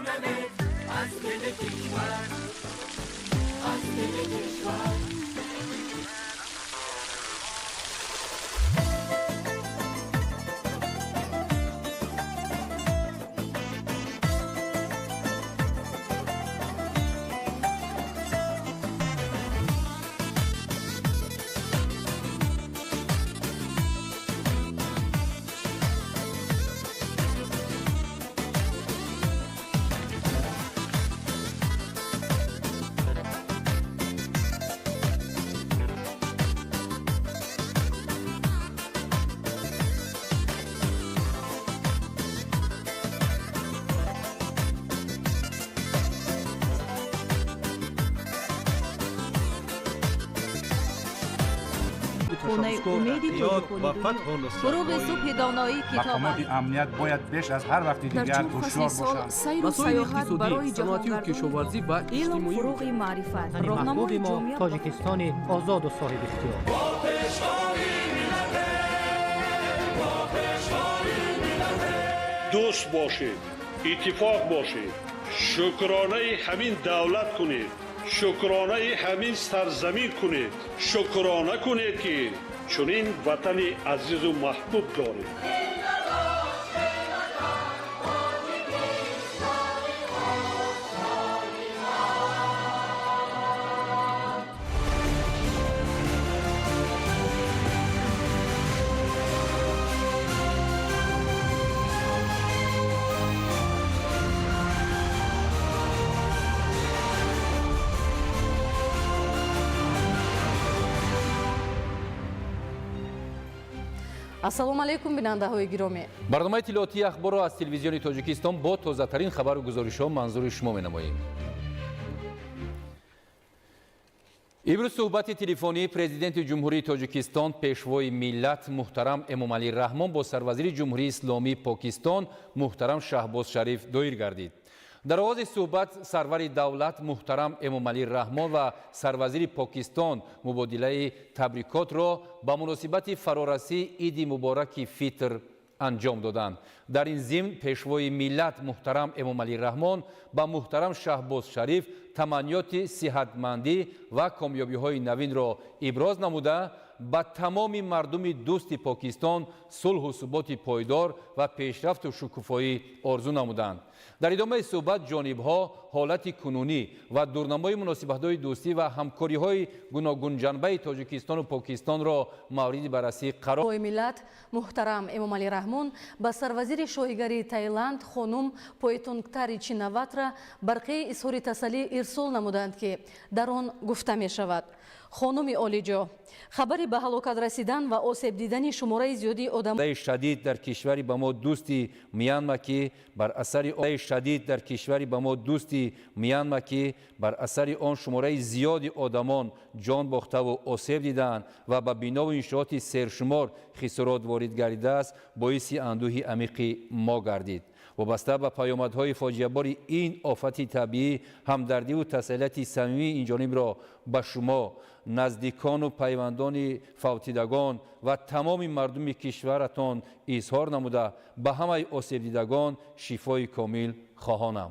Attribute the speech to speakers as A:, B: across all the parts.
A: میخونمت از دل کشور، از دل کشور.
B: хонаи умеди тоҷикони фуруғи субҳи доноӣ китоб.
C: Мақомоти амният бояд беш аз ҳар вақти дигар ҳушёр бошанд.
B: Сайру саёҳат барои
D: саноатию кишоварзӣ ва
B: илм, фуруғи маърифат,
E: роҳнамои мо Тоҷикистони озоду соҳибихтиёр.
F: Дӯст бошед, иттифоқ бошед, шукронаи ҳамин давлат кунед, шукронаи ҳамин сарзамин кунед, шукрона кунед, ки чунин ватани азизу маҳбуб доред.
G: Ассалому алайкум, бинандаҳои гиромӣ.
H: Барномаи иттилоотии ахборро аз телевизиони Тоҷикистон бо тозатарин хабару гузоришҳо манзури шумо менамоем. Имрӯз суҳбати телефонии Президенти Ҷумҳурии Тоҷикистон, Пешвои миллат муҳтарам Эмомалӣ Раҳмон бо сарвазири Ҷумҳурии Исломии Покистон муҳтарам Шаҳбоз Шариф доир гардид. Дар оғози суҳбат сарвари давлат муҳтарам Эмомалӣ Раҳмон ва сарвазири Покистон мубодилаи табрикотро ба муносибати фарорасии Иди мубораки Фитр анҷом доданд. Дар ин зимн Пешвои миллат муҳтарам Эмомалӣ Раҳмон ба муҳтарам Шаҳбоз Шариф таманниёти сиҳатмандӣ ва комёбиҳои навинро иброз намуда, ба тамоми мардуми дӯсти Покистон сулҳу суботи пойдор ва пешрафту шукуфоӣ орзу намуданд. Дар идомаи суҳбат ҷонибҳо ҳолати кунунӣ ва дурнамои муносибатҳои дӯстӣ ва ҳамкориҳои гуногунҷанбаи Тоҷикистону Покистонро мавриди баррасӣ қарор
G: Миллат муҳтарам Эмомалӣ Раҳмон ба сарвазири Шоҳигарии Таиланд хонум Поэтонгтари Чинаватра барқияи изҳори тасаллӣ ирсол намуданд, ки дар он гуфта мешавад: Хонуми олиҷо, хабари ба ҳалокат расидан ва осеб дидани шумораи зиёди одам
H: шадид дар кишвари ба мо дӯсти Мянма, ки бар асари шадид дар кишвари ба мо дӯсти Мянма, ки бар асари он шумораи зиёди одамон ҷон бохтаву осеб диданд ва ба бинову иншооти сершумор хисорот ворид гардидааст, боиси андӯҳи амиқи мо гардид. Вобаста ба паёмадҳои фоҷиабори ин офати табиӣ ҳамдардиву тасаллияти самимии инҷонибро ба шумо, наздикону пайвандони фавтидагон ва тамоми мардуми кишваратон изҳор намуда, ба ҳамаи осебдидагон шифои комил хоҳонам.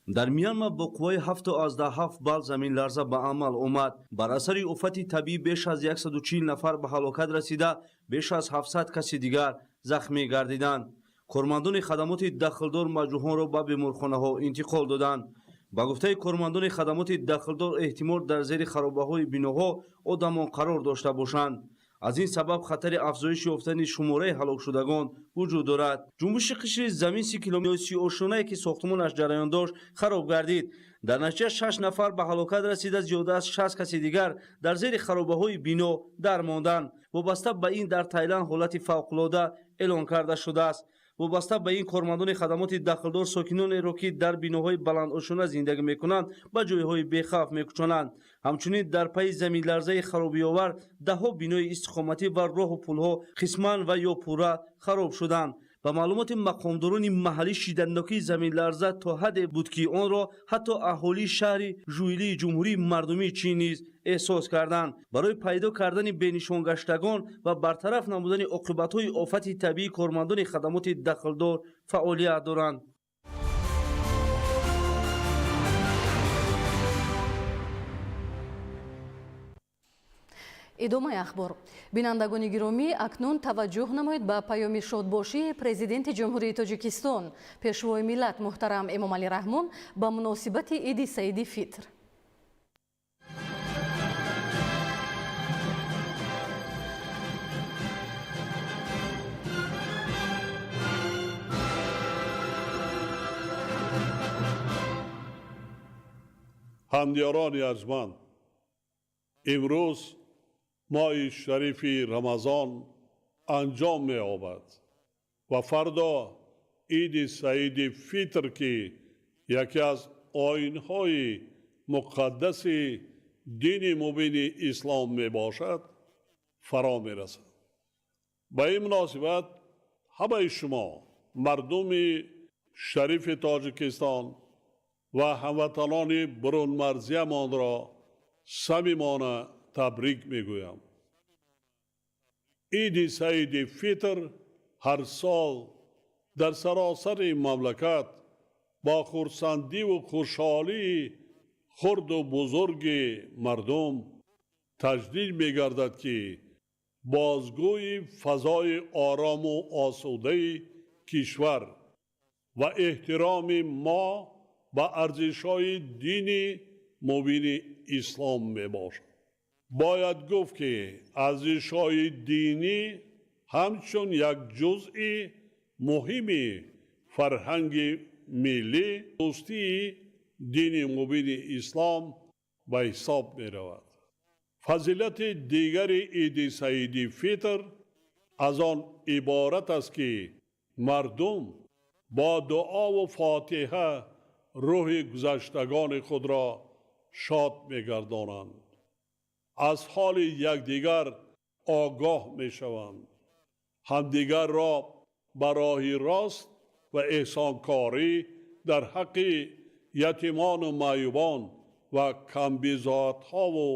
I: Дар Мянма бо қувваи 7,7 балл заминларза ба амал омад. Бар асари офати табиӣ беш аз 140 нафар ба ҳалокат расида, беш аз 700 каси дигар захмӣ гардиданд. Кормандони хадамоти дахлдор маҷрӯҳонро ба беморхонаҳо интиқол доданд. Ба гуфтаи кормандони хадамоти дахлдор, эҳтимол дар зери харобаҳои биноҳо одамон қарор дошта бошанд. Аз ин сабаб хатари афзоиш ёфтани шумораи ҳалокшудагон вуҷуд дорад. Ҷунбиши қишри замин 30 километри сиошонае, ки сохтмонаш ҷараён дошт, хароб гардид. Дар натиҷа шаш нафар ба ҳалокат расида, зиёда аз 60 каси дигар дар зери харобаҳои бино дармонданд. Вобаста ба ин дар Тайланд ҳолати фавқулода эълон карда шудааст. Вобаста ба ин кормандони хадамоти дахлдор сокинонеро, ки дар биноҳои баландошона зиндагӣ мекунанд, ба ҷойҳои бехавф мекӯчонанд. Ҳамчунин дар пайи заминларзаи харобиовар даҳҳо бинои истиқоматӣ ва роҳу пулҳо қисман ва ё пурра хароб шуданд. Ба маълумоти мақомдорони маҳаллӣ, шиддатнокии заминларза то ҳадде буд, ки онро ҳатто аҳолии шаҳри Жуилии Ҷумҳурии Мардумии Чин низ эҳсос карданд. Барои пайдо кардани бенишонгаштагон ва бартараф намудани оқибатҳои офати табиӣ кормандони хадамоти дахлдор фаъолият доранд.
G: Идомаи ахбор. Бинандагони гиромӣ, акнун таваҷҷӯҳ намоед ба паёми шодбошии Президенти Ҷумҳурии Тоҷикистон, Пешвои миллат муҳтарам Эмомалӣ Раҳмон ба муносибати Иди Саиди Фитр.
F: Ҳамдиёрони арҷманд, имрӯз моҳи шарифи Рамазон анҷом меёбад ва фардо Иди Саиди Фитр, ки яке аз оинҳои муқаддаси дини мубини ислом мебошад, фаро мерасад. Ба ин муносибат ҳамаи шумо, мардуми шарифи Тоҷикистон ва ҳамватанони бурунмарзиямонро самимона табрик мегӯям. Иди Саиди Фитр ҳар сол дар саросари мамлакат бо хурсандиву хушҳолии хурду бузурги мардум таҷдид мегардад, ки бозгӯи фазои орому осудаи кишвар ва эҳтироми мо ба арзишҳои дини мубини ислом мебошад. Бояд гуфт, ки арзишҳои динӣ ҳамчун як ҷузъи муҳими фарҳанги миллӣ, дӯстии дини мубини ислом ба ҳисоб меравад. Фазилати дигари Иди Саиди Фитр аз он иборат аст, ки мардум бо дуову фотиҳа рӯҳи гузаштагони худро шод мегардонанд, аз ҳоли якдигар огоҳ мешаванд, ҳамдигарро ба роҳи рост ва эҳсонкорӣ дар ҳаққи ятимону маъюбон ва камбизоатҳову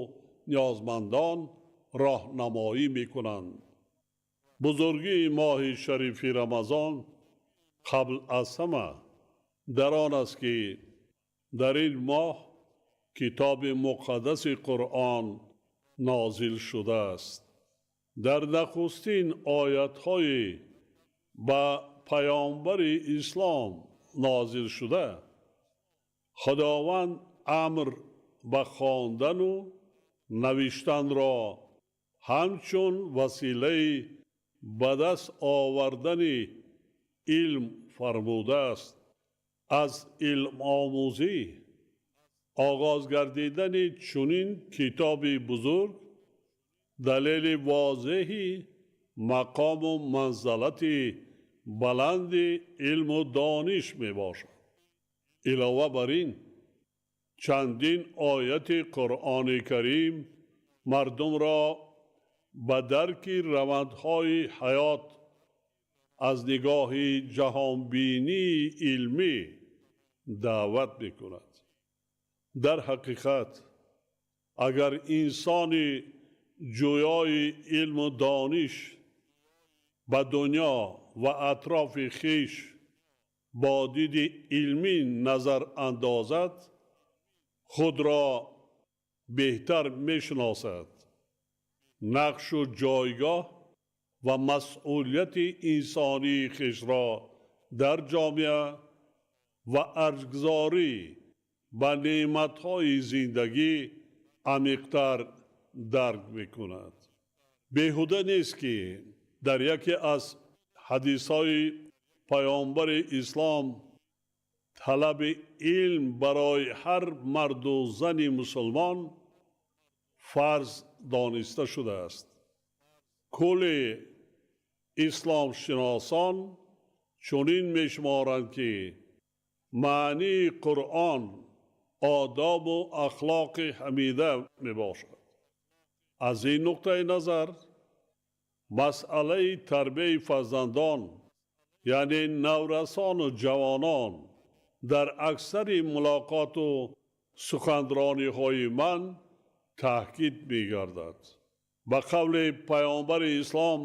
F: ниёзмандон роҳнамоӣ мекунанд. Бузургии моҳи шарифи Рамазон қабл аз ҳама дар он аст, ки дар ин моҳ китоби муқаддаси Қуръон нозил шудааст. Дар нахустин оятҳои ба паёмбари ислом нозил шуда, Худованд амр ба хондану навиштанро ҳамчун василаи ба даст овардани илм фармудааст. Аз илмомӯзӣ оғоз гардидани чунин китоби бузург далели возеҳи мақому манзалати баланди илму дониш мебошад. Илова бар ин, чандин ояти Қуръони Карим мардумро ба дарки равандҳои ҳаёт аз нигоҳи ҷаҳонбинии илмӣ даъват мекунад. Дар ҳақиқат, агар инсони ҷӯёи илму дониш ба дунё ва атрофи хиш бо диди илмӣ назар андозад, худро беҳтар мешиносад, нақшу ҷойгоҳ ва масъулияти инсонии хишро дар ҷомеа ва арҷгузорӣ ба неъматҳои зиндагӣ амиқтар дарк мекунад. Беҳуда нест, ки дар яке аз ҳадисҳои паёмбари ислом талаби илм барои ҳар марду зани мусулмон фарз дониста шудааст. Кулли исломшиносон чунин мешуморанд, ки маънии Қуръон одобу ахлоқи ҳамида мебошад. Аз ин нуқтаи назар масъалаи тарбияи фарзандон, яъне наврасону ҷавонон, дар аксари мулоқоту суханрониҳои ман таъкид мегардад. Ба қавли паёмбари ислом,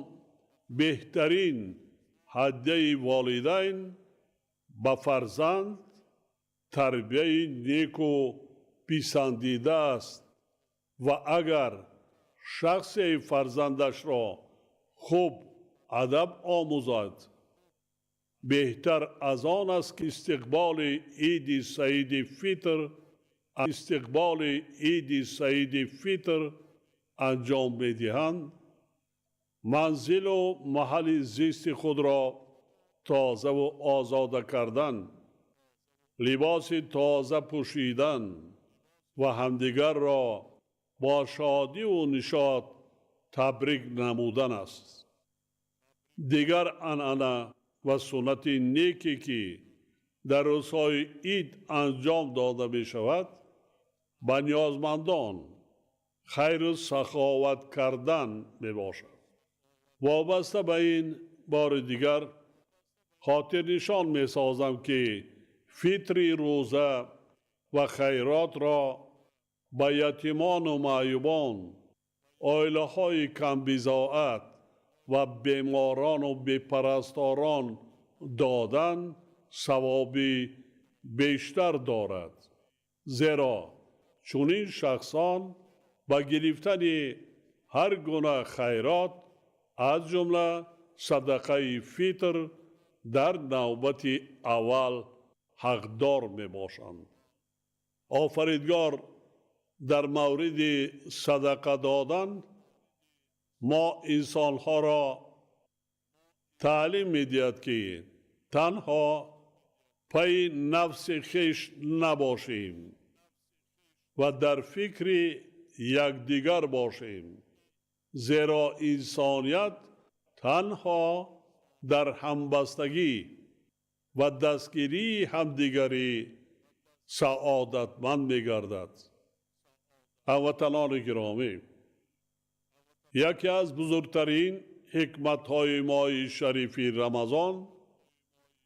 F: беҳтарин ҳадяи волидайн ба фарзанд тарбияи неку писандида аст ва агар Шахсе фарзандашро хуб адаб омӯзад, беҳтар аз он аст, ки истиқболи Иди Саиди Фитр анҷом медиҳанд, манзилу маҳалли зисти худро тозаву озода кардан, либоси тоза пӯшидан ва ҳамдигарро бо шодиву нишот табрик намудан аст. Дигар анъана ва суннати неке, ки дар рӯзҳои ид анҷом дода мешавад, ба ниёзмандон хайру саховат кардан мебошад. Вобаста ба ин бори дигар хотирнишон месозам, ки фитри рӯза ва хайротро ба ятимону маъюбон, оилаҳои камбизоат ва беморону бепарасторон додан савоби бештар дорад, зеро чунин шахсон ба гирифтани ҳар гуна хайрот, аз ҷумла садақаи фитр, дар навбати аввал ҳақдор мебошанд. Офаридгор дар мавриди садақа додан мо инсонҳоро таълим медиҳад, ки танҳо пайи нафси хеш набошем ва дар фикри якдигар бошем, зеро инсоният танҳо дар ҳамбастагӣ ва дастгирии ҳамдигарӣ саодатманд мегардад. Ҳамватанони гиромӣ, яке аз бузургтарин ҳикматҳои моҳи шарифи Рамазон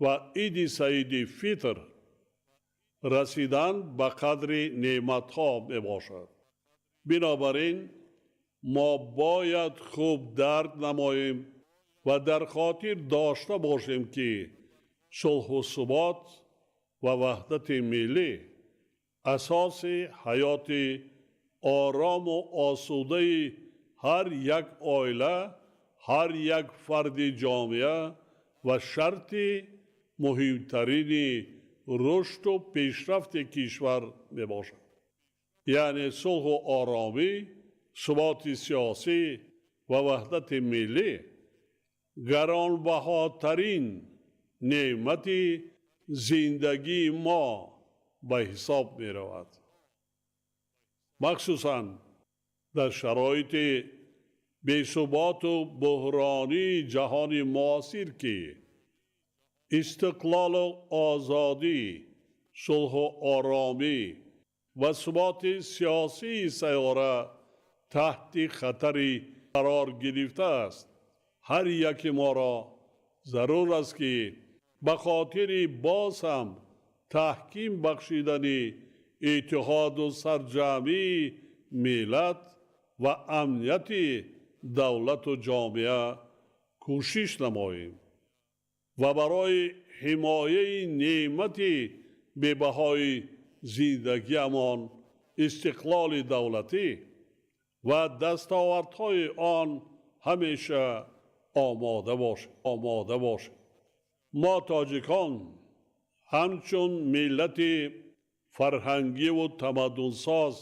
F: ва Иди Саиди Фитр расидан ба қадри неъматҳо мебошад. Бинобар ин мо бояд хуб дарк намоем ва дар хотир дошта бошем, ки сулҳу субот ва ваҳдати миллӣ асоси ҳаёти орому осудаи ҳар як оила, ҳар як фарди ҷомеа ва шарти муҳимтарини рушду пешрафти кишвар мебошад. Яъне сулҳу оромӣ, суботи сиёсӣ ва ваҳдати миллӣ гаронбаҳотарин неъмати зиндагии мо ба ҳисоб меравад. Махсусан дар шароити бесуботу буҳронии ҷаҳони муосир, ки истиқлолу озодӣ, сулҳу оромӣ ва суботи сиёсии сайёра таҳти хатари қарор гирифтааст, ҳар яки моро зарур аст, ки ба хотири боз ҳам таҳким бахшидани иттиҳоду сарҷамъии миллат ва амнияти давлату ҷомеа кӯшиш намоем ва барои ҳимояи неъмати бебаҳои зиндагиамон, истиқлоли давлатӣ ва дастовардҳои он ҳамеша омода бошем. Мо, тоҷикон, ҳамчун миллати фарҳангиву тамаддунсоз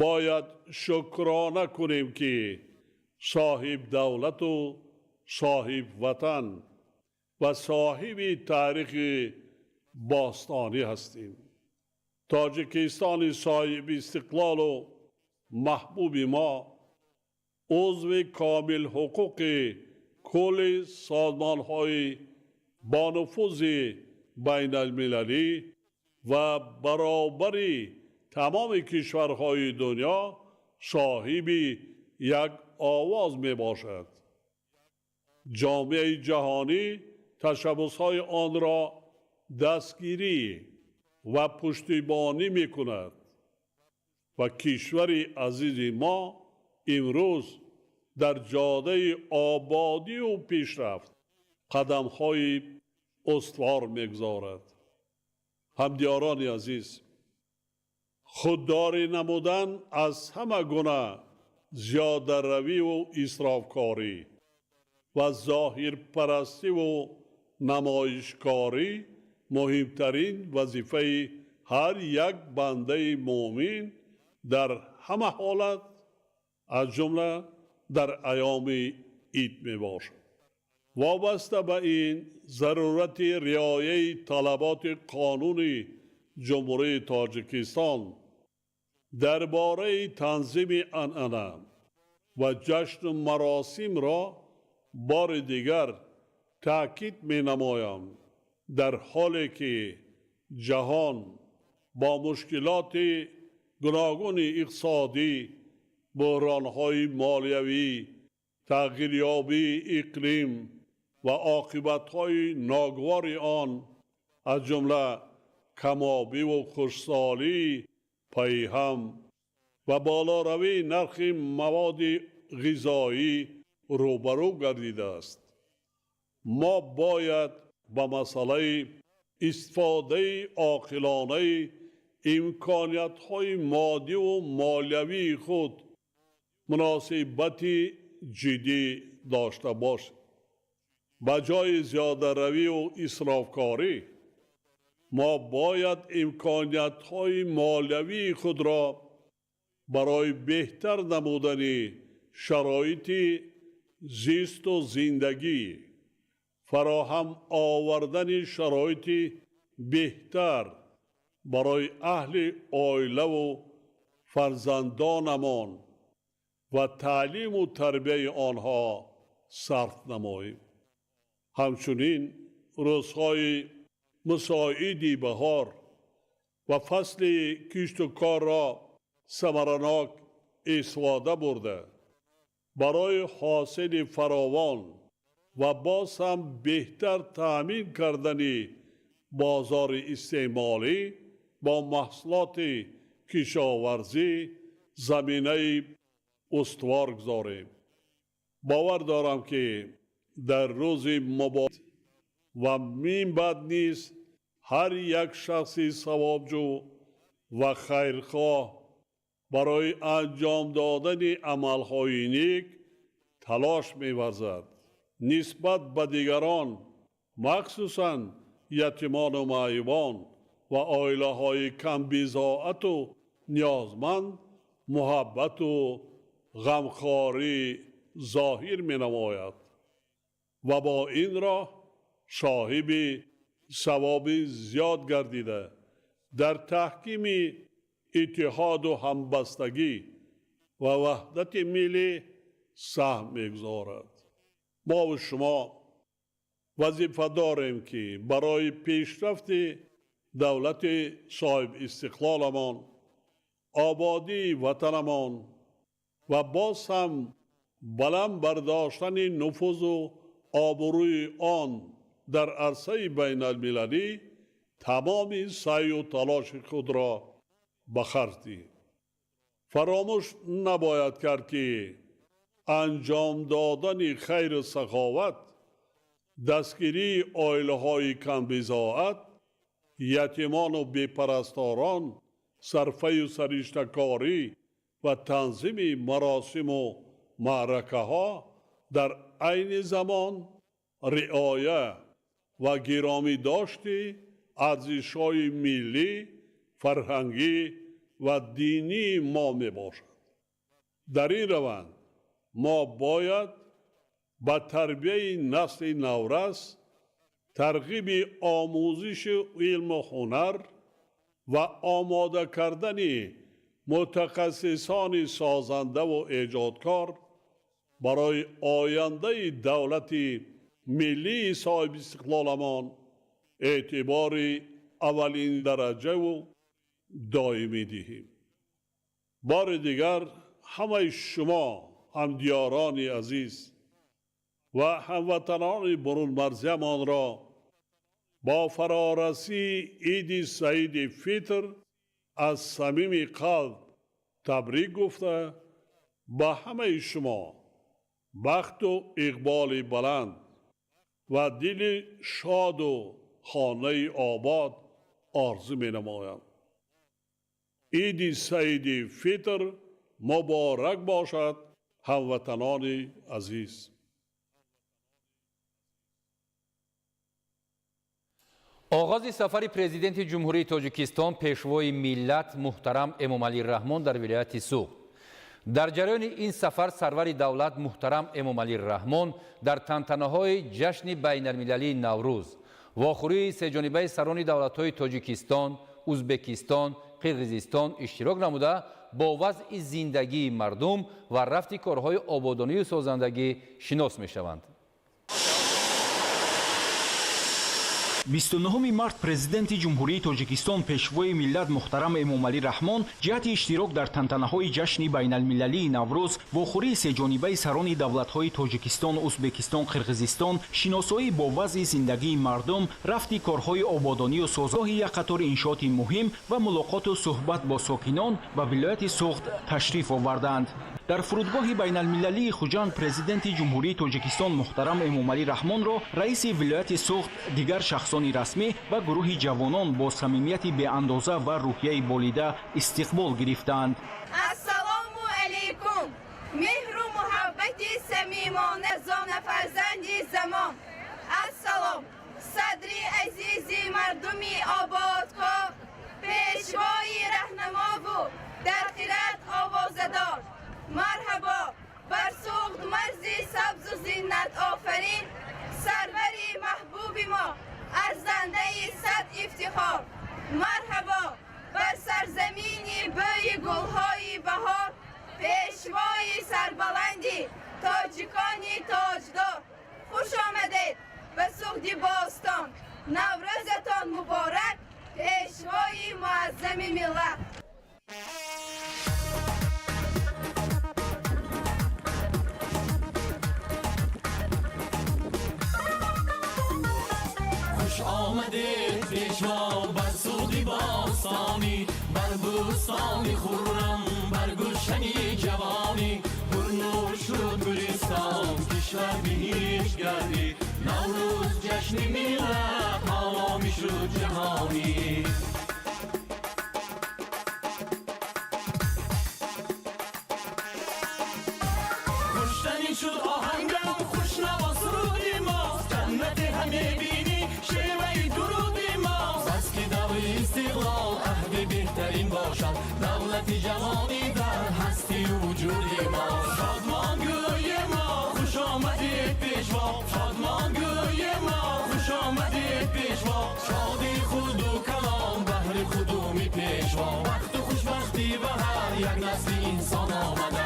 F: бояд шукрона кунем, ки соҳибдавлату соҳибватан ва соҳиби таърихи бостонӣ ҳастем. Тоҷикистони соҳиби истиқлолу маҳбуби мо узви комилҳуқуқи кулли созмонҳои бонуфузи байналмилалӣ ва баробари тамоми кишварҳои дунё соҳиби як овоз мебошад. Ҷомеаи ҷаҳонӣ ташаббусҳои онро дастгирӣ ва пуштибонӣ мекунад ва кишвари азизи мо имрӯз дар ҷодаи ободию пешрафт қадамҳои устувор мегузорад. Ҳамдиёрони азиз, худдорӣ намудан аз ҳама гуна Зиёдаравиву исрофкорӣ ва зоҳирпарастиву намоишкорӣ муҳимтарин вазифаи ҳар як бандаи муъмин дар ҳама ҳолат, аз ҷумла дар айёми ид мебошад. Вобаста ба ин зарурати риояи талаботи қонуни Ҷумҳурии Тоҷикистон дар бораи танзими анъана ва ҷашну маросимро бори дигар таъкид менамоям. Дар ҳоле ки ҷаҳон бо мушкилоти гуногуни иқтисодӣ, буҳронҳои молиявӣ, тағйирёбии иқлим ва оқибатҳои ногувори он, аз ҷумла камобиву хушсолии пайҳам ва болоравии нархи маводи ғизоӣ рӯбарӯ гардидааст, мо бояд ба масъалаи истифодаи оқилонаи имкониятҳои моддиву молиявии худ муносибати ҷиддӣ дошта бошем. Ба ҷои зиёдаравию исрофкорӣ мо бояд имкониятҳои молиявии худро барои беҳтар намудани шароити зисту зиндагӣ, фароҳам овардани шароити беҳтар барои аҳли оилаву фарзандонамон ва таълиму тарбияи онҳо сарф намоем. Ҳамчунин рӯзҳои мусоиди баҳор ва фасли кишту корро самаранок истифода бурда, барои ҳосили фаровон ва боз ҳам беҳтар таъмин кардани бозори истеъмолӣ бо маҳсулоти кишоварзӣ заминаи устувор гузорем. Бовар дорам, ки дар рӯзи муборак ва минбаъд низ ҳар як шахси савобҷӯ ва хайрхоҳ барои анҷом додани амалҳои нек талош меварзад. Нисбат ба дигарон, махсусан ятимону маъюбон ва оилаҳои камбизоату ниёзманд, муҳаббату ғамхорӣ зоҳир менамояд ва бо ин роҳ соҳиби савоби зиёд гардида, дар таҳкими иттиҳоду ҳамбастагӣ ва ваҳдати миллӣ саҳм мегузорад. Мову шумо вазифа дорем, ки барои пешрафти давлати соҳибистиқлоламон, ободии ватанамон ва боз ҳам баланд бардоштани нуфузу обрӯи он дар арсаи байналмилалӣ тамоми саъю талоши худро ба харҷ диҳем. Фаромӯш набояд кард, ки анҷом додани хайру саховат, дастгирии оилаҳои камбизоат, ятимону бепарасторон, сарфаю сариштакорӣ ва танзими маросиму маъракаҳо дар айни замон риоя ва гиромӣ дошти арзишҳои миллӣ, фарҳангӣ ва динии мо мебошад. Дар ин раванд мо бояд ба тарбияи насли наврас, тарғиби омӯзиши илму ҳунар ва омода кардани мутахассисони созандаву эҷодкор барои ояндаи давлати миллии соҳибистиқлоламон эътибори аввалиндараҷаву доимӣ диҳем. Бори дигар ҳамаи шумо, ҳамдиёрони азиз ва ҳамватанони бурунмарзиямонро бо фарорасии Иди Саиди Фитр аз самими қалб табрик гуфта, ба ҳамаи шумо бахту иқболи баланд ва дили шоду хонаи обод орзу менамоям. Иди Саиди Фитр Муборак бошад, ҳамватанони азиз.
H: Оғози сафари президенти Ҷумҳурии Тоҷикистон, пешвои миллат муҳтарам Эмомалӣ Раҳмон дар вилояти Суғд. Дар ҷараёни ин сафар сарвари давлат муҳтарам Эмомалӣ Раҳмон дар тантанаҳои ҷашни байналмилалии Наврӯз, вохӯрии сеҷонибаи сарони давлатҳои Тоҷикистон, Узбекистон, Қирғизистон иштирок намуда, бо вазъи зиндагии мардум ва рафти корҳои ободонию созандагӣ шинос мешаванд.
D: 29 март президенти Ҷумҳурии Тоҷикистон, пешвои миллат муҳтарам Эмомалӣ Раҳмон ҷиҳати иштирок дар тантанаҳои ҷашни байналмилалии Наврӯз, вохӯрии сеҷонибаи сарони давлатҳои Тоҷикистон, Узбекистон, Қирғизистон, шиносоӣ бо вазъи зиндагии мардум, рафти корҳои ободонию созгоҳи як қатори иншооти муҳим ва мулоқоту суҳбат бо сокинон ба вилояти Суғд ташриф оварданд. Дар фурудгоҳи байналмилалии Хуҷанд президенти Ҷумҳурии Тоҷикистон муҳтарам Эмомалӣ Раҳмонро раиси вилояти Суғд, дигар шахсони расмӣ ва гурӯҳи ҷавонон бо самимияти беандоза ва рӯҳияи болида истиқбол гирифтанд.
J: Ассалому алайкум! Меҳру муҳаббати самимона зона фарзанди замон. Ассалом! Садри азизи мардуми ободкор, пешвои раҳнамову дар хират овозадор. Марҳабо бар Суғд, марзи сабзу зиннат офарин, сарвари маҳбуби мо, арзандаи сад ифтихор. Марҳабо бар сарзамини бӯи гулҳои баҳор, пешвои сарбаланди тоҷикони тоҷдор. Хуш омадед ба Суғди бостон, Наврӯзатон муборак, пешвои муаззами миллат.
A: Омадед пешво бар Суғди бостонӣ, бар бӯстони хуррам, бар гулшани ҷавонӣ. Пурнур шуд гулистон, кишвар биҳишт гардид, Наврӯз ҷашни миллат ҳоло мешуд ҷаҳонӣ. Хуштанин шуд оҳангам, хушнаво суруди мост, ҷаннате ҳаме бинӣ шеваи дуруди мост. Баски даври истиқлол аҳди беҳтарин бошад, давлати ҷавонӣ дар ҳастию вуҷуди мо. Шодмон гӯи мо, хуш омадед пешво, шодмон гӯи мо, хуш омадед пешво. Шоди худу калом баҳри худуми пешво, бахту хушбахтӣ ба ҳар як насли инсон омада.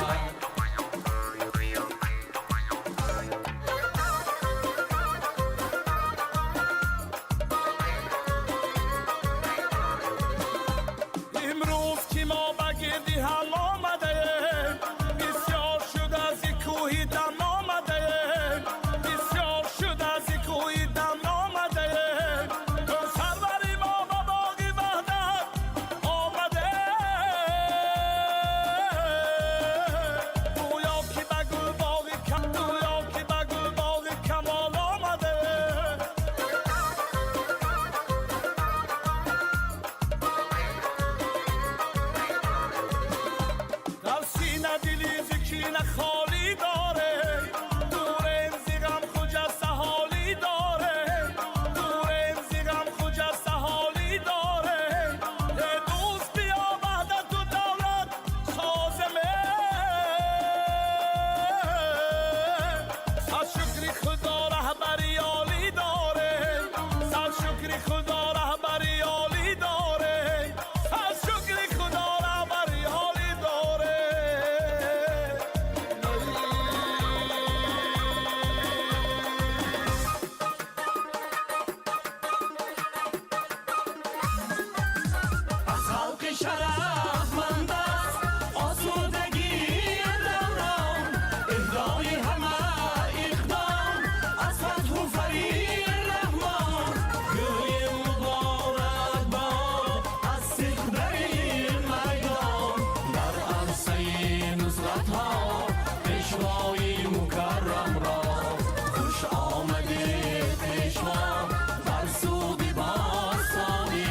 A: Бар Суғди бостонӣ,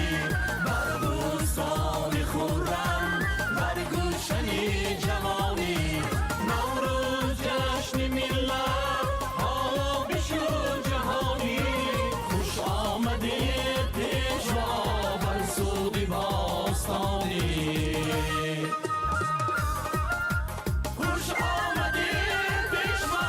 A: бар бӯстони хуррам. бостонӣ. Хуш омадед пешво.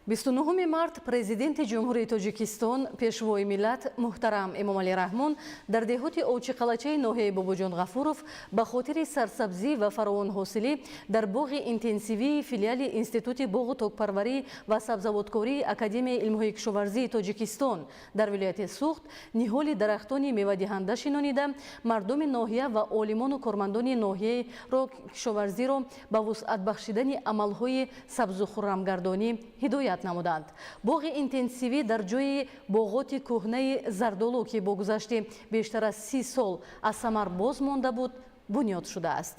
G: 29 март Президенти Ҷумҳурии Тоҷикистон, Пешвои миллат муҳтарам Эмомалӣ Раҳмон дар деҳоти Овчиқалачаи ноҳияи Бобоҷон Ғафуров ба хотири сарсабзӣ ва фаровонҳосилӣ дар боғи интенсивии филиали Институти боғу токпарварӣ ва сабзавоткории Академияи илмҳои кишоварзии Тоҷикистон дар вилояти Суғд ниҳоли дарахтони мевадиҳанда шинонида, мардуми ноҳия ва олимону кормандони ноҳияро кишоварзиро ба вусъат бахшидани амалҳои сабзу хуррамгардонӣ ҳидоят намуданд. Боғи интенсивӣ дар ҷои боғоти кӯҳнаи зардолу, ки бо гузашти бештар аз 30 сол аз самар боз монда буд, бунёд шудааст.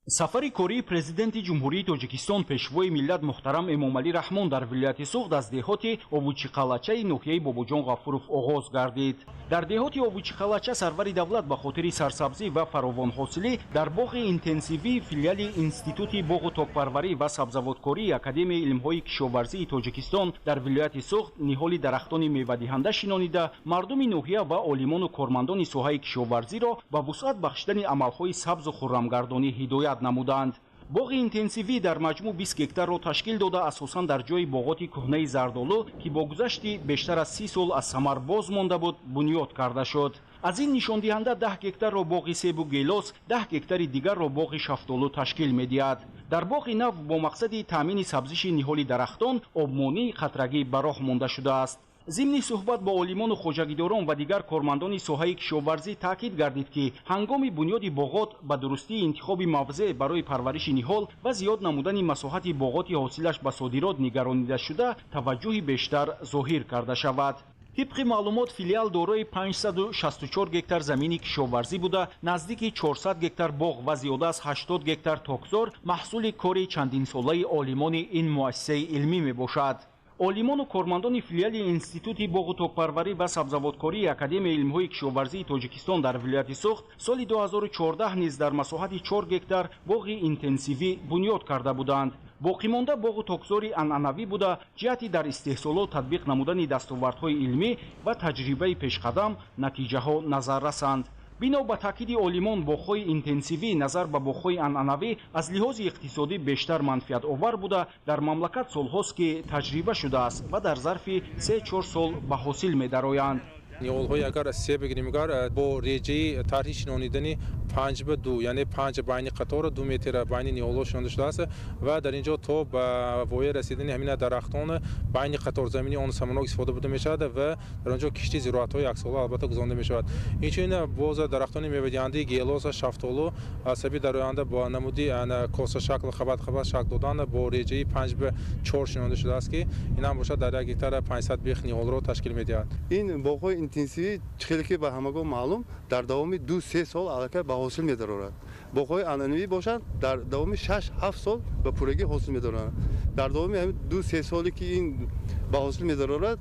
D: Сафари кории Президенти Ҷумҳурии Тоҷикистон, Пешвои миллат муҳтарам Эмомалӣ Раҳмон дар вилояти Суғд аз деҳоти Овучиқалачаи ноҳияи Бобоҷон Ғафуров оғоз гардид. Дар деҳоти Овучиқалача сарвари давлат ба хотири сарсабзӣ ва фаровонҳосилӣ дар боғи интенсивии филиали Институти боғу токпарварӣ ва сабзавоткории Академияи илмҳои кишоварзии Тоҷикистон дар вилояти Суғд ниҳоли дарахтони мевадиҳанда шинонида, мардуми ноҳия ва олимону кормандони соҳаи кишоварзиро ба вусъат бахшидани амалҳои сабзу хуррамгардонӣ ҳидоят намуданд. Боғи интенсивӣ дар маҷмӯъ 20 гектарро ташкил дода, асосан дар ҷои боғоти кӯҳнаи зардолу, ки бо гузашти бештар аз 30 сол аз самар боз монда буд, бунёд карда шуд. Аз ин нишондиҳанда 10 гектарро боғи себу гелос, 10 гектари дигарро боғи шафтолу ташкил медиҳад. Дар боғи нав бо мақсади таъмини сабзиши ниҳоли дарахтон обмонии қатрагӣ ба роҳ монда шудааст. Зимни суҳбат бо олимону хоҷагидорон ва дигар кормандони соҳаи кишоварзӣ таъкид гардид, ки ҳангоми бунёди боғот ба дурустии интихоби мавзеъ барои парвариши ниҳол ва зиёд намудани масоҳати боғоти ҳосилаш ба содирот нигаронида шуда, таваҷҷӯҳи бештар зоҳир карда шавад. Тибқи маълумот, филиал дорои 564 гектар замини кишоварзӣ буда, наздики 400 гектар боғ ва зиёда аз 80 гектар токзор маҳсули кори чандинсолаи олимони ин муассисаи илмӣ мебошад. Олимону кормандони филиали Институти боғу токпарварӣ ва сабзавоткории Академияи илмҳои кишоварзии Тоҷикистон дар вилояти Суғд соли 2014 низ дар масоҳати 4 гектар боғи интенсивӣ бунёд карда буданд. Боқимонда боғу токзори анъанавӣ буда, ҷиҳати дар истеҳсолот татбиқ намудани дастовардҳои илмӣ ва таҷрибаи пешқадам натиҷаҳо назар расанд. Бино ба таъкиди олимон, боғҳои интенсивӣ назар ба боғҳои анъанавӣ аз лиҳози иқтисодӣ бештар манфиатовар буда, дар мамлакат солҳост, ки таҷриба шудааст ва дар зарфи 3-4 сол ба ҳосил медароянд.
K: Ниҳолҳои агар себ бигирем, агар бо реҷаи тарҳи шинонидани 5 ба 2, яъне 5 байни қатора, 2 метр байни ниҳолҳо шинонда шудааст ва дар ин ҷо то ба воя расидани ҳамина дарахтон байни қаторзамини он самарнок истифода бурда мешавад ва дар он ҷо кишти зироатҳои яксола албатта гузаронда мешавад. Инчунин боз дарахтони мевадиҳандаи гелос, шафтолу асаби дар оянда бо намуди косашакл, қабат қабат шакл додан бо реҷаи 5 ба 4 шинонда шудааст, ки ин ҳам бошад дар 1 гектар 500 бех ниҳолро ташкил медиҳад.
L: Ин боғҳои интенсивӣ, хеле ки ба ҳамагон маълум, дар давоми 2-3 сол аллакай ба ҳосил медарорад. Боғҳои анъанавӣ бошанд, дар давоми 6-7 сол ба пуррагӣ ҳосил медароранд. Дар давоми ҳамин 2-3 соле ки ин ба ҳосил медарорад,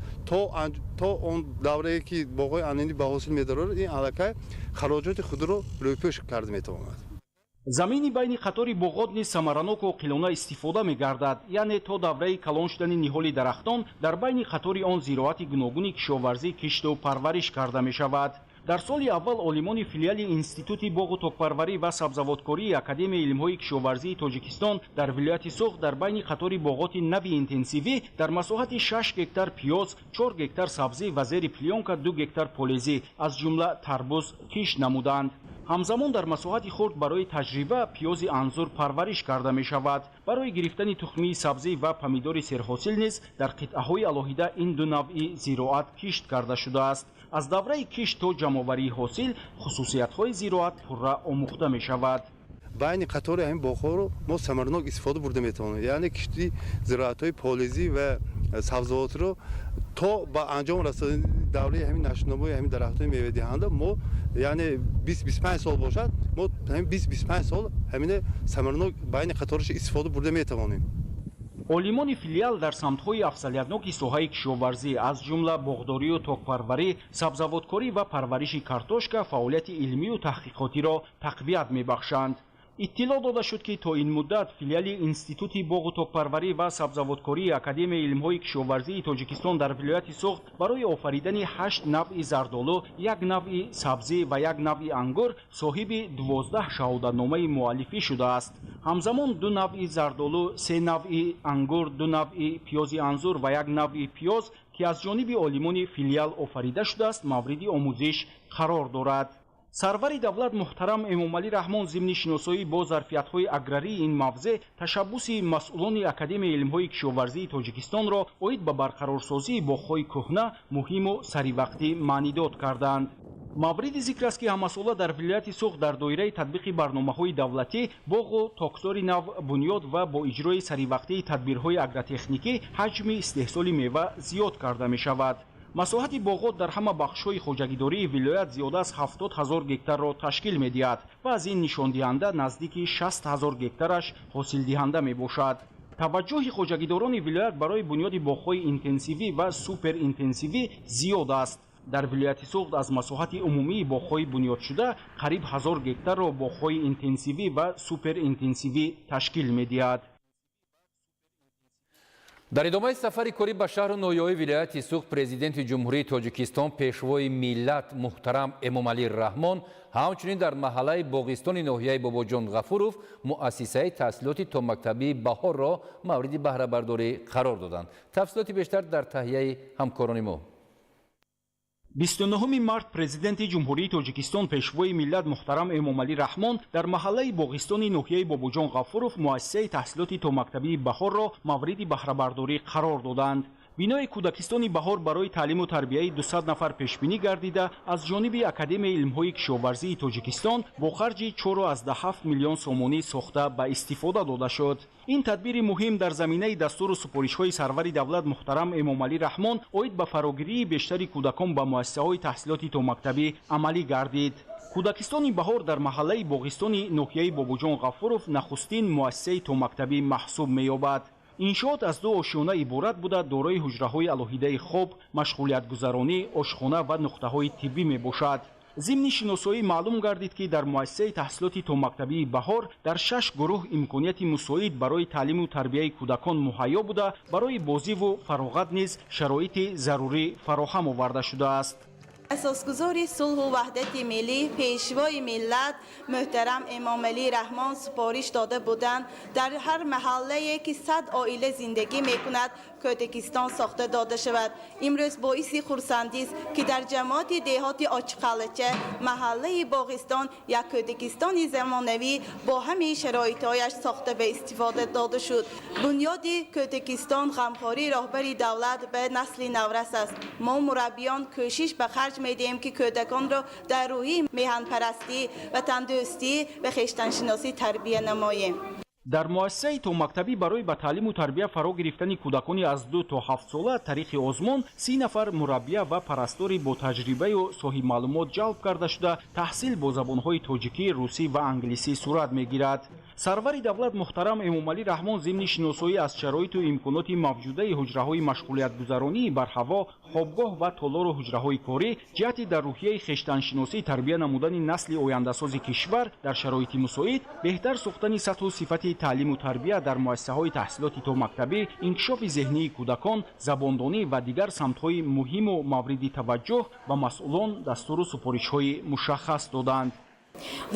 L: то он даврае ки боғҳои анъанавӣ ба ҳосил медарорад, ин аллакай хароҷоти худро рӯйпӯш карда метавонад.
D: Замини байни қатори боғот низ самараноку оқилона истифода мегардад, яъне то давраи калон шудани ниҳоли дарахтон дар байни қатори он зироати гуногуни кишоварзӣ кишту парвариш карда мешавад. Дар соли аввал олимони филиали Институти боғу токпарварӣ ва сабзавоткории Академияи илмҳои кишоварзии Тоҷикистон дар вилояти Суғд дар байни қатори боғоти нави интенсивӣ дар масоҳати 6 гектар пиёз, 4 гектар сабзӣ ва зери плёнка 2 гектар полезӣ, аз ҷумла тарбуз кишт намуданд. Ҳамзамон дар масоҳати хурд барои таҷриба пиёзи анзур парвариш карда мешавад. Барои гирифтани тухмии сабзӣ ва помидори серҳосил низ дар қитъаҳои алоҳида ин ду навъи зироат кишт карда шудааст. Аз давраи кишт то ҷамъоварии ҳосил хусусиятҳои зироат пурра омӯхта мешавад.
L: Байни қатори ҳамин боғҳоро мо самаранок истифода бурда метавонем, яъне кишти зироатҳои полезӣ ва сабзавотро то ба анҷом расонидани Давраи ҳамин нашунамои ҳамин дарахтҳои мевадиҳанда мо, яъне 20-25 сол бошад, мо ҳамин 20-25 сол ҳамина самарнок байни қатораша истифода бурда метавонем.
D: Олимони филиал дар самтҳои афзалиятноки соҳаи кишоварзӣ, аз ҷумла боғдорию токпарварӣ, сабзавоткорӣ ва парвариши картошка фаъолияти илмию таҳқиқотиро тақвият мебахшанд. Иттилоъ дода шуд, ки то ин муддат филиали Институти боғу токпарварӣ ва сабзавоткории Академияи илмҳои кишоварзии Тоҷикистон дар вилояти Суғд барои офаридани 8 навъи зардолу, 1 навъи сабзӣ ва 1 навъи ангур соҳиби 12 шаҳодатномаи муаллифӣ шудааст. Ҳамзамон 2 навъи зардолу, 3 навъи ангур, 2 навъи пиёзи анзур ва 1 навъи пиёз, ки аз ҷониби олимони филиал офарида шудааст, мавриди омӯзиш қарор дорад. Сарвари давлат муҳтарам Эмомалӣ Раҳмон зимни шиносоӣ бо зарфиятҳои аграрии ин мавзеъ ташаббуси масъулони Академияи илмҳои кишоварзии Тоҷикистонро оид ба барқарорсозии боғҳои кӯҳна муҳиму саривақтӣ маънидод карданд. Мавриди зикр аст, ки ҳамасола дар вилояти Суғд дар доираи татбиқи барномаҳои давлатӣ боғу токзори нав бунёд ва бо иҷрои саривақтии тадбирҳои агротехникӣ ҳаҷми истеҳсоли мева зиёд карда мешавад. Масоҳати боғот дар ҳама бахшҳои хоҷагидории вилоят зиёда аз 70 000 гектарро ташкил медиҳад ва аз ин нишондиҳанда наздики 60 000 гектараш ҳосилдиҳанда мебошад. Таваҷҷӯҳи хоҷагидорони вилоят барои бунёди боғҳои интенсивӣ ва суперинтенсивӣ зиёд аст. Дар вилояти Суғд аз масоҳати умумии боғҳои бунёдшуда қариб 1000 гектарро боғҳои интенсивӣ ва суперинтенсивӣ ташкил медиҳад.
H: Дар идомаи сафари корӣ ба шаҳру ноҳияҳои вилояти Суғд Президенти Ҷумҳурии Тоҷикистон Пешвои миллат муҳтарам Эмомалӣ Раҳмон ҳамчунин дар маҳаллаи Боғистони ноҳияи Бобоҷон Ғафуров муассисаи таҳсилоти томактабии Баҳорро мавриди баҳрабардорӣ қарор доданд. Тафсилоти бештар дар таҳияи ҳамкорони мо.
D: 29 март Президенти Ҷумҳурии Тоҷикистон Пешвои миллат муҳтарам Эмомалӣ Раҳмон дар маҳаллаи Боғистони ноҳияи Бобоҷон Ғафуров муассисаи таҳсилоти томактабии Баҳорро мавриди баҳрабардорӣ қарор доданд. Бинои кӯдакистони Баҳор барои таълиму тарбияи 200 нафар пешбинӣ гардида аз ҷониби Академияи илмҳои кишоварзии Тоҷикистон бо харҷи 4,7 миллион сомонӣ сохта ба истифода дода шуд. Ин тадбири муҳим дар заминаи дастуру супоришҳои сарвари давлат муҳтарам Эмомалӣ Раҳмон оид ба фарогирии бештари кӯдакон ба муассисаҳои таҳсилоти томактабӣ амалӣ гардид. Кӯдакистони Баҳор дар маҳаллаи Боғистони ноҳияи Бобоҷон Ғафуров нахустин муассисаи томактабӣ маҳсуб меёбад. Иншоот аз 2 ошёна иборат буда, дорои ҳуҷраҳои алоҳидаи хоб, машғулиятгузаронӣ, ошхона ва нуқтаҳои тиббӣ мебошад. Зимни шиносоӣ маълум гардид, ки дар муассисаи таҳсилоти томактабии Баҳор дар 6 гурӯҳ имконияти мусоид барои таълиму тарбияи кӯдакон муҳайё буда, барои бозиву фароғат низ шароити зарурӣ фароҳам оварда шудааст.
M: Асосгузори сулҳу ваҳдати миллӣ, Пешвои миллат муҳтарам Эмомалӣ Раҳмон супориш дода буданд, дар ҳар маҳаллае ки 100 оила зиндагӣ мекунад, кӯдакистон сохта дода шавад. Имрӯз боиси хурсандист, ки дар ҷамоати деҳоти Очиқалъача, маҳаллаи Боғистон як кӯдакистони замонавӣ бо ҳамаи шароитҳояш сохта ба истифода дода шуд. Бунёди кӯдакистон ғамхории роҳбари давлат ба насли наврас аст. Мо мураббиён кӯшиш ба харҷ медиҳем, ки кӯдаконро дар рӯҳи меҳанпарастӣ, ватандӯстӣ ва хештаншиносӣ тарбия намоем.
D: Дар муассисаи томактабӣ барои ба таълиму тарбия фаро гирифтани кӯдакони аз 2 то 7 сола тариқи озмон 30 нафар мураббия ва парастори бо таҷрибаю соҳибмаълумот ҷалб карда шуда, таҳсил бо забонҳои тоҷикӣ, русӣ ва англисӣ сурат мегирад. Сарвари давлат муҳтарам Эмомалӣ Раҳмон зимни шиносоӣ аз шароиту имконоти мавҷудаи ҳуҷраҳои машғулиятгузаронии барҳаво, хобгоҳ ва толору ҳуҷраҳои корӣ ҷиҳати дар рӯҳияи хештаншиносӣ тарбия намудани насли ояндасози кишвар дар шароити мусоид, беҳтар сохтани сатҳу сифати таълиму тарбия дар муассисаҳои таҳсилоти томактабӣ, инкишофи зеҳнии кӯдакон, забондонӣ ва дигар самтҳои муҳиму мавриди таваҷҷӯҳ ба масъулон дастуру супоришҳои мушаххас доданд.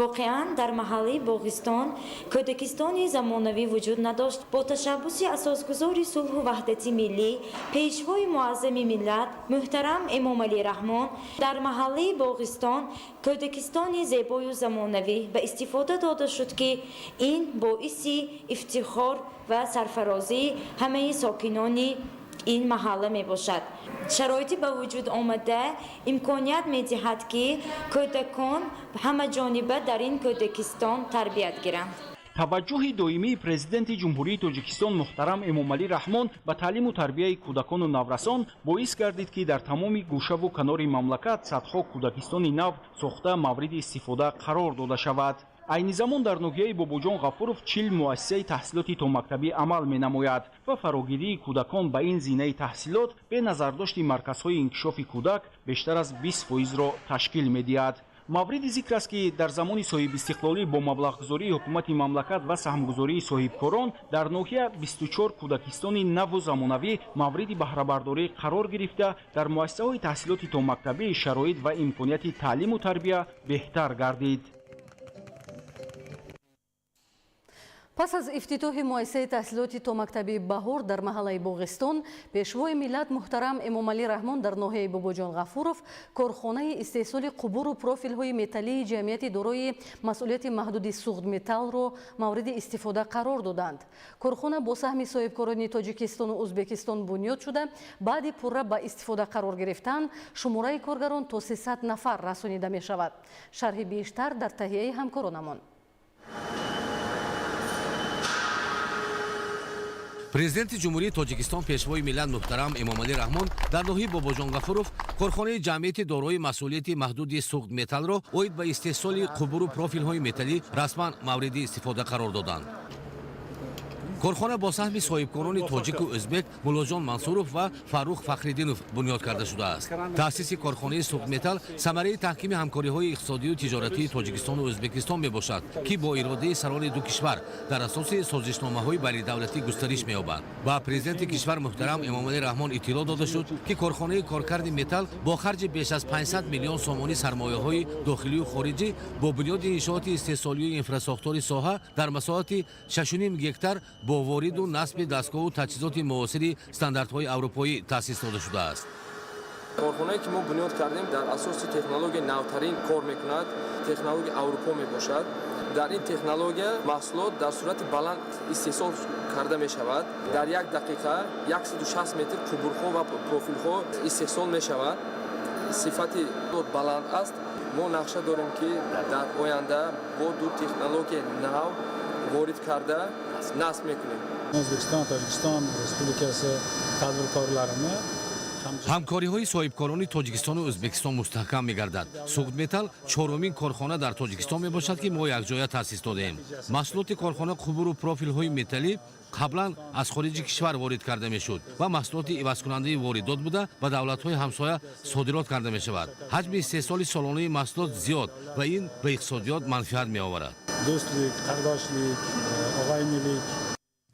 N: Воқеан дар маҳаллаи Боғистон кӯдакистони замонавӣ вуҷуд надошт. Бо ташаббуси асосгузори сулҳу ваҳдати миллӣ, Пешвои муаззами миллат муҳтарам Эмомалӣ Раҳмон дар маҳаллаи Боғистон кӯдакистони зебою замонавӣ ба истифода дода шуд, ки ин боиси ифтихор ва сарфарозии ҳамаи сокинони ин маҳалла мебошад. Шароити ба вуҷуд омада имконият медиҳад, ки кӯдакон ҳамаҷониба дар ин кӯдакистон тарбият гиранд.
D: Таваҷҷӯҳи доимии Президенти Ҷумҳурии Тоҷикистон муҳтарам Эмомалӣ Раҳмон ба таълиму тарбияи кӯдакону наврасон боис гардид, ки дар тамоми гӯшаву канори мамлакат садҳо кӯдакистони нав сохта мавриди истифода қарор дода шавад. Айни замон дар ноҳияи Бобоҷон Ғафуров 40 муассисаи таҳсилоти томактабӣ амал менамояд ва фарогирии кӯдакон ба ин зинаи таҳсилот бе назардошти марказҳои инкишофи кӯдак бештар аз 20%-ро ташкил медиҳад. Мавриди зикр аст, ки дар замони соҳибистиқлолӣ бо маблағгузории ҳукумати мамлакат ва саҳмгузории соҳибкорон дар ноҳия 24 кӯдакистони наву замонавӣ мавриди баҳрабардорӣ қарор гирифта, дар муассисаҳои таҳсилоти томактабӣ шароит ва имконияти таълиму тарбия беҳтар гардид.
G: Пас аз ифтитоҳи муассисаи таҳсилоти томактабии Баҳор дар маҳаллаи Боғистон, Пешвои миллат муҳтарам Эмомалӣ Раҳмон дар ноҳияи Бобоҷон Ғафуров корхонаи истеҳсоли қубуру профилҳои металлии ҷамъияти дорои масъулияти маҳдуди Суғдметаллро мавриди истифода қарор доданд. Корхона бо саҳми соҳибкорони Тоҷикистону Ӯзбекистон бунёд шуда, баъди пурра ба истифода қарор гирифтан шумораи коргарон то 300 нафар расонида мешавад. Шарҳи бештар дар таҳияи ҳамкоронамон.
O: Президенти Ҷумҳурии Тоҷикистон Пешвои миллат муҳтарам Эмомалӣ Раҳмон дар ноҳияи Бобоҷон Ғафуров корхонаи ҷамъияти дорои масъулияти маҳдуди Суғдметаллро оид ба истеҳсоли қубуру профилҳои металлӣ расман мавриди истифода қарор доданд. Корхона бо саҳми соҳибкорони тоҷику ӯзбек Муллоҷон Мансуров ва Фаррух Фахриддинов бунёд карда шудааст. Таъсиси корхонаи Суғдметалл самараи таҳкими ҳамкориҳои иқтисодию тиҷоратии Тоҷикистону Ӯзбекистон мебошад, ки бо иродаи сарони ду кишвар дар асоси созишномаҳои байнидавлатӣ густариш меёбад. Ба президенти кишвар муҳтарам Эмомалӣ Раҳмон иттилоъ дода шуд, ки корхонаи коркарди металл бо харҷи беш аз 500 миллион сомонӣ сармояҳои дохилию хориҷӣ бо бунёди иншооти истеҳсолию инфрасохтори соҳа дар масоҳати 6,5 гектар бо вориду насби дастгоҳу таҷҳизоти муосири стандартҳои аврупоӣ таъсис дода шудааст.
P: Корхонае ки мо бунёд кардем, дар асоси технологияи навтарин кор мекунад, технологияи Аврупо мебошад. Дар ин технология маҳсулот дар сурати баланд истеҳсол карда мешавад. Дар як дақиқа 160 метр қубурҳо ва профилҳо истеҳсол мешавад. Сифати баланд аст. Мо нақша дорем, ки дар оянда бо ду технологияи нав ворид карда насб мекунем.
Q: O'zbekiston Tojikiston Respublikasi tadbirkorlarini
O: Ҳамкориҳои соҳибкорони Тоҷикистону Ӯзбекистон мустаҳкам мегардад. Суғдметалл чорумин корхона дар Тоҷикистон мебошад, ки мо якҷоя таъсис додаем. Маҳсулоти корхона қубуру профилҳои металлӣ қаблан аз хориҷи кишвар ворид карда мешуд ва маҳсулоти ивазкунандаи воридот буда, ба давлатҳои ҳамсоя содирот карда мешавад. Ҳаҷми истеҳсоли солонаи маҳсулот зиёд ва ин ба иқтисодиёт манфиат меоварад.
Q: Do'stlik, qardoshlik, og'aynilik.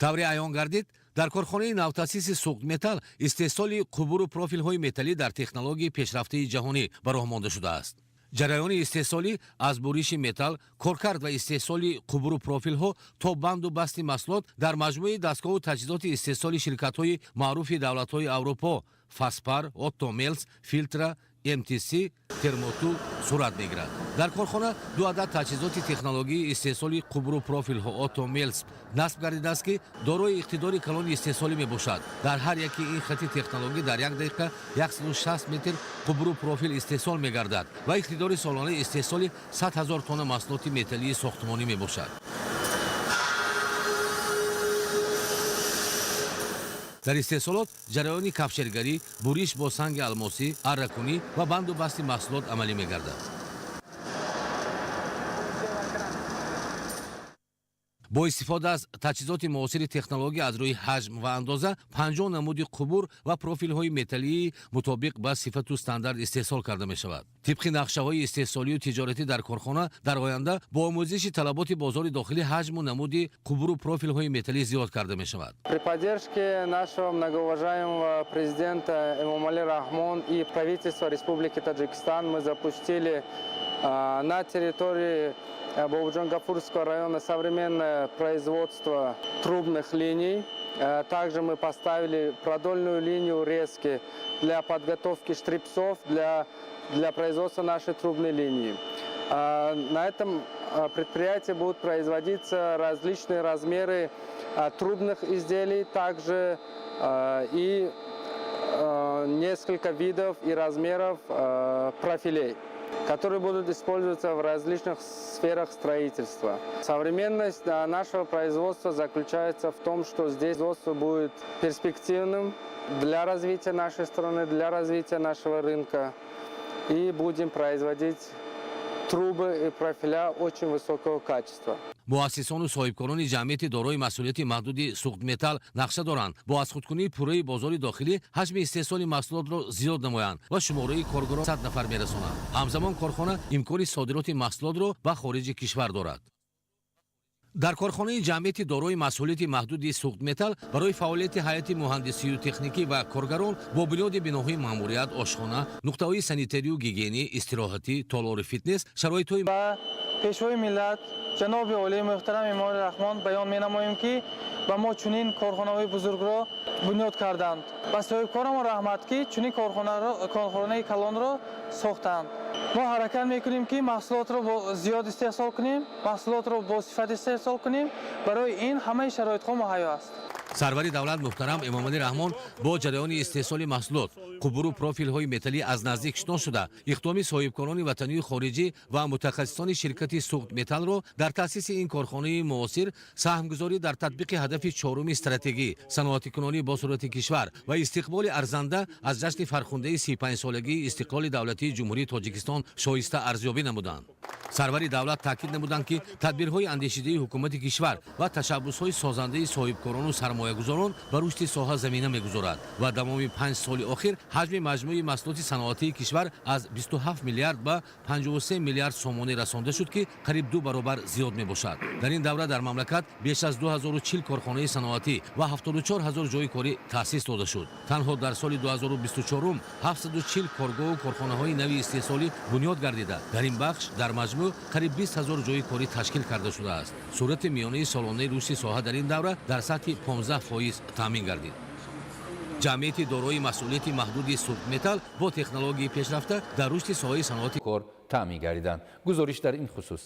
O: Тавре аён гардид, дар корхонаи навтаъсиси Суғдметалл истеҳсоли қубуру профилҳои металлӣ дар технологияи пешрафтаи ҷаҳонӣ ба роҳ монда шудааст. Ҷараёни истеҳсолӣ аз буриши металл, коркард ва истеҳсоли қубуру профилҳо то банду басти маҳсулот дар маҷмӯи дастгоҳу таҷҳизоти истеҳсоли ширкатҳои маъруфи давлатҳои Аврупо Фаспар, Отто Мелс, Филтра, МТС, Термоту сурат мегирад. Дар корхона ду адад таҷҳизоти технологияи истеҳсоли қубуру профилҳо Отто Мелс насб гардидааст, ки дорои иқтидори калони истеҳсолӣ мебошад. Дар ҳар яки ин хати технологӣ дар як дақиқа 160 метр қубуру профил истеҳсол мегардад ва иқтидори солонаи истеҳсоли 100 000 тонна маҳсулоти металлии сохтмонӣ мебошад. Дар истеҳсолот ҷараёни кафшергарӣ, буриш бо санги алмосӣ, арракунӣ ва банду басти маҳсулот амалӣ мегардад. Бо истифода аз таҷҳизоти муосири технология аз рӯи ҳаҷм ва андоза 50 намуди қубур ва профилҳои металлии мутобиқ ба сифату стандарт истеҳсол карда мешавад. Тибқи нақшаҳои истеҳсолию тиҷоратӣ дар корхона дар оянда бо омӯзиши талаботи бозори дохилӣ ҳаҷму намуди қубуру профилҳои металлӣ зиёд карда мешавад.
P: При поддержке нашего многоуважаемого президента Эмомали Рахмон и правительства Республики Таджикистан мы запустили на территории Бободжон-Гафурского района современное производство трубных линий. Также мы поставили продольную линию резки для подготовки штрипсов для производства нашей трубной линии. На этом предприятии будут производиться различные размеры трубных изделий, также и несколько видов и размеров профилей. Которые будут использоваться в различных сферах строительства. Современность нашего производства заключается в том, что здесь производство будет перспективным для развития нашей страны, для развития нашего рынка. И будем производить трубы и профиля очень высокого качества.
O: Муассисону соҳибкорони ҷамъияти дорои масъулияти маҳдуди Суғдметалл нақша доранд бо азхудкунии пурраи бозори дохилӣ ҳаҷми истеҳсоли маҳсулотро зиёд намоянд ва шумораи коргарон 100 нафар мерасонанд. Ҳамзамон корхона имкони содироти маҳсулотро ба хориҷи кишвар дорад. Дар корхонаи ҷамъияти дорои масъулияти маҳдуди Суғдметалл барои фаъолияти ҳайати муҳандисию техникӣ ва коргарон бо бунёди биноҳои маъмурият, ошхона, нуқтаҳои санитарию гигиенӣ, истироҳатӣ, толори фитнес шароитҳои
R: Ба Пешвои миллат, ҷаноби олии муҳтарам Эмомалӣ Раҳмон баён менамоем, ки ба мо чунин корхонаҳои бузургро бунёд карданд. Ба соҳибкорамон раҳмат, ки чунин корхонаи калонро сохтанд. Мо ҳаракат мекунем, ки маҳсулотро зиёд истеҳсол кунем, маҳсулотро бо сифат истеҳсол кунем. Барои ин ҳамаи шароитҳо муҳайё аст.
O: Сарвари давлат муҳтарам Эмомалӣ Раҳмон бо ҷараёни истеҳсоли маҳсулот, қубуру профилҳои металлӣ аз наздик шинос шуда, иқдоми соҳибкорони ватанию хориҷӣ ва мутахассисони ширкати Суғдметаллро дар таъсиси ин корхонаи муосир, саҳмгузорӣ дар татбиқи ҳадафи чоруми стратегӣ, саноатикунонии босуръати кишвар ва истиқболи арзанда аз ҷашни фархундаи 35-солагии истиқлоли давлатии Ҷумҳурии Тоҷикистон шоиста арзёбӣ намуданд. Сарвари давлат таъкид намуданд, ки тадбирҳои андешидаи ҳукумати кишвар ва ташаббусҳои созандаи соҳибкорону сармоягузорон ба рушди соҳа замина мегузорад ва давоми 5 соли охир ҳаҷми маҷмӯи маҳсулоти саноатии кишвар аз 27 миллиард ба 53 миллиард сомонӣ расонда шуд, ки қариб ду баробар зиёд мебошад. Дар ин давра дар мамлакат беш аз 2040 корхонаи саноатӣ ва 74 ҳазор ҷойи корӣ таъсис дода шуд. Танҳо дар соли 2024 740 коргоҳу корхонаҳои нави истеҳсолӣ бунёд гардида, дар ин бахш дар маҷмӯъ қариб 20 ҳазор ҷойи корӣ ташкил карда шудааст. Суръати миёнаи солонаи рушди соҳа дар ин давра дар сатҳи 15% таъмин гардид. Ҷамъияти дорои масъулияти маҳдуди Суғдметалл бо технологияи пешрафта дар рушди соҳаи саноати
H: кор таъмин гардиданд. Гузориш дар ин хусус.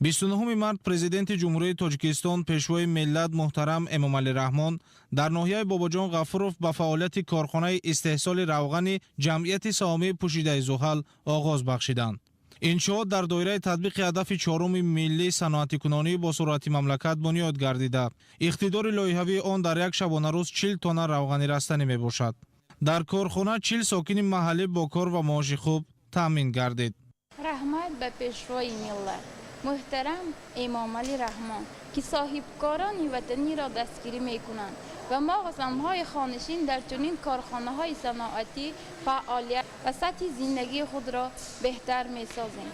S: 29 март Президенти Ҷумҳурии Тоҷикистон, Пешвои миллат муҳтарам Эмомалӣ Раҳмон дар ноҳияи Бобоҷон Ғафуров ба фаъолияти корхонаи истеҳсоли равғани ҷамъияти саҳомии пӯшидаи Зуҳал оғоз бахшиданд. Иншоот дар доираи татбиқи ҳадафи чоруми миллии саноатикунонии босуръати мамлакат бунёд гардида, иқтидори лоиҳавии он дар як шабонарӯз 40 тонна равғани растанӣ мебошад. Дар корхона 40 сокини маҳаллӣ бо кор ва маоши хуб таъмин гардид.
T: Раҳмат ба Пешвои миллат муҳтарам Эмомалӣ Раҳмон, ки соҳибкорони ватаниро дастгирӣ мекунанд ва мо, занҳои хонашин, дар чунин корхонаҳои саноатӣ фаъолият ва сатҳи зиндагии худро беҳтар месозем.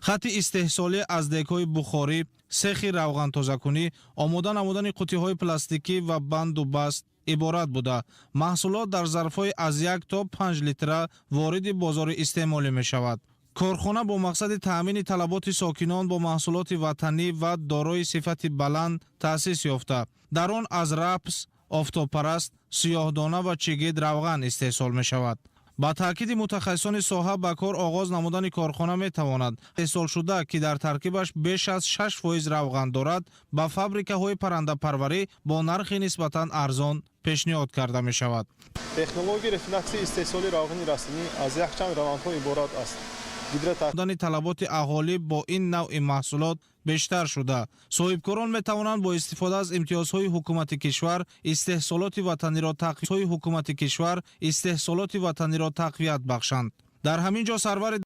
S: Хатти истеҳсолӣ аз дегҳои бухорӣ, сехи равғантозакунӣ, омода намудани қуттиҳои пластикӣ ва банду баст иборат буда, маҳсулот дар зарфҳои аз 1 то 5 литра вориди бозори истеъмолӣ мешавад. Корхона бо мақсади таъмини талаботи сокинон бо маҳсулоти ватанӣ ва дорои сифати баланд таъсис ёфта, дар он аз рапс, офтобпараст, сиёҳдона ва чигит равған истеҳсол мешавад. Ба таъкиди мутахассисони соҳа, ба кор оғоз намудани корхона метавонад истеҳсолшуда, ки дар таркибаш беш аз 6% равған дорад, ба фабрикаҳои паррандапарварӣ бо нархи нисбатан арзон пешниҳод карда мешавад.
U: Технологияи рафинатсияи истеҳсоли равғани растанӣ аз якчанд равандҳо иборат аст.
S: Дани талаботи аҳолӣ бо ин навъи маҳсулот бештар шуда, соҳибкорон метавонанд бо истифода аз имтиёзҳои ҳукумати кишвар истеҳсолоти ватаниро тақвият бахшанд. Дар ҳамин ҷо сарвари